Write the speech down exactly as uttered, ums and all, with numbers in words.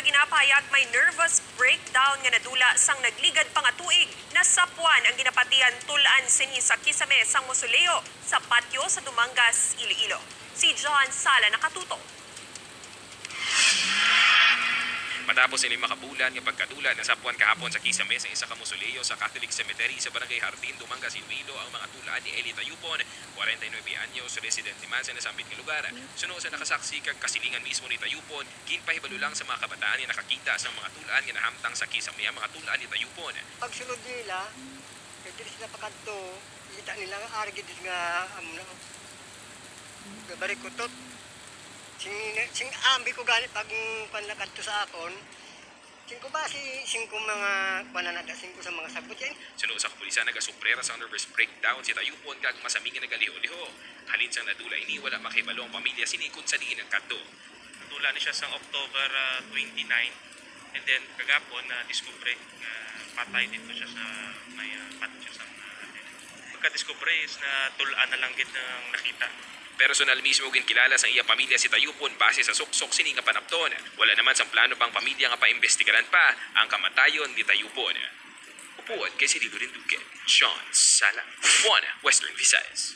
Ginapahayag may nervous breakdown nga nadula sang nagligad pa nga tuig. Nasapwan ang ginapatihan tul-an sini sa kisame sang mausoleo sa patio sa Dumangas, Iloilo. Si John Sala nakatutok. Matapos sa lima ka bulan nga pagkadula, nasapwan kahapon sa kisame sa isa ka mausoleo sa Catholic Cemetery sa Barangay Hardin, Dumangas, Iloilo ang mga tul-an ni Eli Tayupon, kwarenta y nuebe anyos, residente man sa nasambit nga lugar. Suno sa nakasaksi kag kasilingan mismo ni Tayupon, ginpahibalo lang sa mga kabataan nga nakakita sang mga tul-an nga nahamtang sa kisame ang mga tul-an ni Tayupon. Pagsulod nila, kay diri sila pakadto, kita nila nga ari gid nga amo na. Gabarikutot. Sing sing ambi ko gani pag kuan na kadto sa akon. Sing ko ba si sing ko mga kuan na da, sing ko sa mga sagbot yan. Suno sa kapulisan, nagasufrera sang nervous breakdown si Tayupon kag masami nga nagaliho-liho. Halin sang nadula ini, wala makahibalo ang pamilya sini kon sa diin nagkadto. Nadula ni siya sang October ah, twenty-nine, and then kagapon na discover nga patay dito siya sa may ah, patio sa mga Pagka-discover is na tul-an na lang gid ang nakita. Personal mismo ginkilala sang iya pamilya si Tayupon base sa suksok sini nga panapton. Wala naman sang plano pa ang pamilya nga paimbestigaran pa ang kamatayon ni Tayupon. Upuan kay si Lilo Linduque, John Sala, One Western Visayas.